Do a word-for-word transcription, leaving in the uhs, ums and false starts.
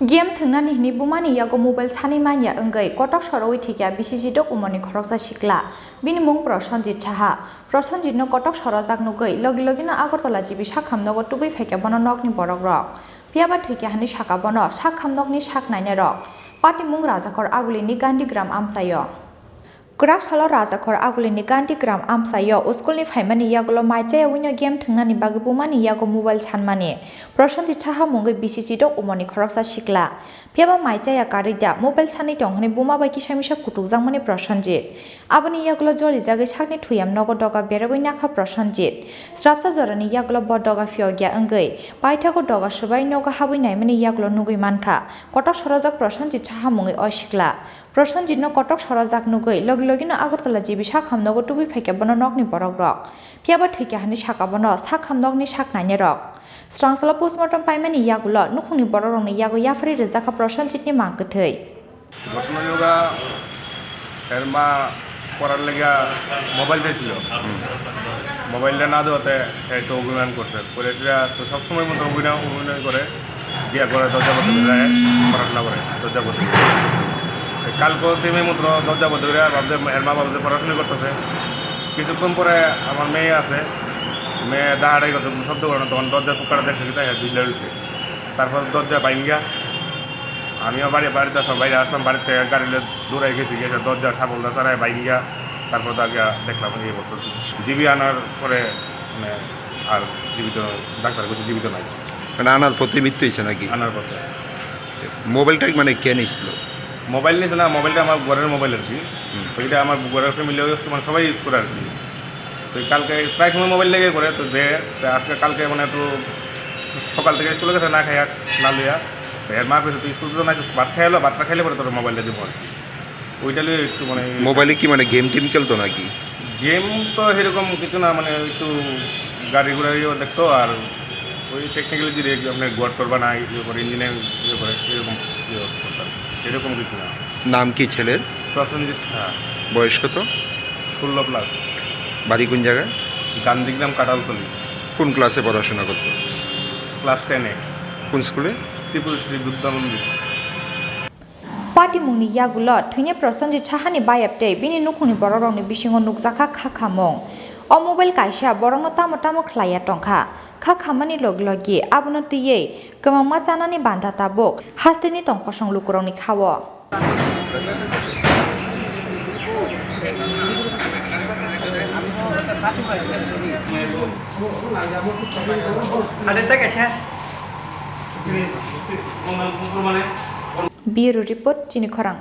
Game thwngnani hwnwi bumani yago mobile sanwi manya wngwi kotok sorowi thwikya bisi sidok umorni khoroksa sikla. Bini mung Prosenjit Saha. Prosenjitno kotok sorojak nugwi logi logino Agartala G B sakham nogo tubui phaikya bono nokni borokrok. Phiyaba thwikya hwnwi sakha bono sakham nokni sak nainai rok. Patimung Rajakhor Agulini Gandhigram amchaio. Kwrak salo Rajakhor Agulini Gandhigram amchaio uskulni phaimani yagulo maichaya wino game thwngnani bagwi bumani yago mobile sanmani. Prosenjit Saha mungwi bisi sidok umorni khoroksa sikla. Phiyaba maichaya karwi da mobile sanwi tong hwnwi buma bai kisa misa kutukjakmani Prosenjit. Aboni yagulo jolijagwi sakni thuyam nogo doga berabwi nakha Prosenjit. Srapsa jorani yagulo bo doga phiyokya wngwi paithago doga swbai nogo habwi naimani yagulo nugwi mankha. Kotok sorojak Prosenjit Saha mungwi o sikla. Prosenjitno kotok sorojak nugwi logi logino Agartala G B sakham nogo tubui phaikya bono nokni borokrok. Phiyaba thwikya hwnwi sakha bono sakham nokni sak nainai rok. Srangsalo postmortem paimani yagulo nukhungni borokrokni yago yapharwi rwjakha Prosenjitni mang kwthwi. ঘটনা যোগা এর মা পড়ার লেগে মোবাইল চাইছিল। মোবাইলটা না দেওয়াতে এ তো অভিমান করছে, করে এটা তো সবসময় মতো অভিনয় অভিনয় করে, গিয়া করে দরজা বন্ধ করে দেয়, পড়াশোনা করে দরজা বন্ধ করে। কালকে সেমে মতো দরজা বন্ধ করে ভাবছে, এর মা ভাবছে পড়াশোনা করতেছে। কিছুক্ষণ পরে আমার মেয়ে আছে, মেয়ে দাঁড়াই করতে শব্দ করে না, তখন দরজা ফুকাটা দেখছে কি তাই বিল্লা রয়েছে। তারপর দরজা বাইঙ্গা আমিও বাড়ি, বাড়িতে আসলাম, বাইরে আসলাম, বাড়িতে গাড়ি লইয়া দৌড়াই গেছি, গিয়ে দরজা সাবলদা ছাড়াই বাইঙ্গা, তারপর তো আগে দেখলাম এই অবস্থা। জিবি আনার পরে, মানে, আর জীবিত, ডাক্তার বলছে জীবিত নাই। মানে, আনার পথে মৃত্যু হয়েছে নাকি? আনার পথে। মোবাইলটা মানে কে নিছিল? মোবাইল নিছে না, মোবাইলটা আমার ঘরের মোবাইল আর কি। হুম। তো এটা আমার ঘরের ফ্যামিলি, মানে, সবাই ইউজ করে আর কি। তো কালকে প্রায় সময় মোবাইল লেগে করে, তো দে, তো আজকে কালকে মানে একটু সকাল থেকে স্কুলে গেছে না খাইয়া, না লইয়া। তো এর মা কইছে, "তুই স্কুল তো না, ভাত খাইলো, ভাতটা খাইলে পরে তোর মোবাইলটা দিব আর কি।" ওইটা লইয়া একটু মানে মোবাইলে কি মানে গেম টেম খেলতো নাকি? গেম তো সেরকম কিছু না, মানে একটু গাড়ি ঘোড়া ইয়ে দেখতো আর ওই টেকনিক্যাল যদি আপনার গোয়ার টোর বানায়, ইয়ে করে, ইঞ্জিনিয়ারিং ইয়ে করে, এরকম ইয়ে করতাম, এরকম কিছু না। নাম কি ছেলের? প্রসেনজিৎ সাহা। বয়স কত? ষোলো প্লাস। বাড়ি কোন জায়গায়? গান্ধীগ্রাম কাটালতলি। কোন ক্লাসে পড়াশোনা করতো? ক্লাস টেনে। কোন স্কুলে? ত্রিপুরশ্রী বিদ্যা মন্দির। Patimungni yagulo thwini Prosenjit Sahani bayap tei bini nukhungni borokrokni bisingo nukjakha kha khamung. O mobile kaisa borokno tamo tamo khlaiya tongkha. Kha khamani logi logi abono twiwi kwbangma chanani banda tabuk hasteni tong kosong lukurokni khao. Bureau report, Chini Khorang.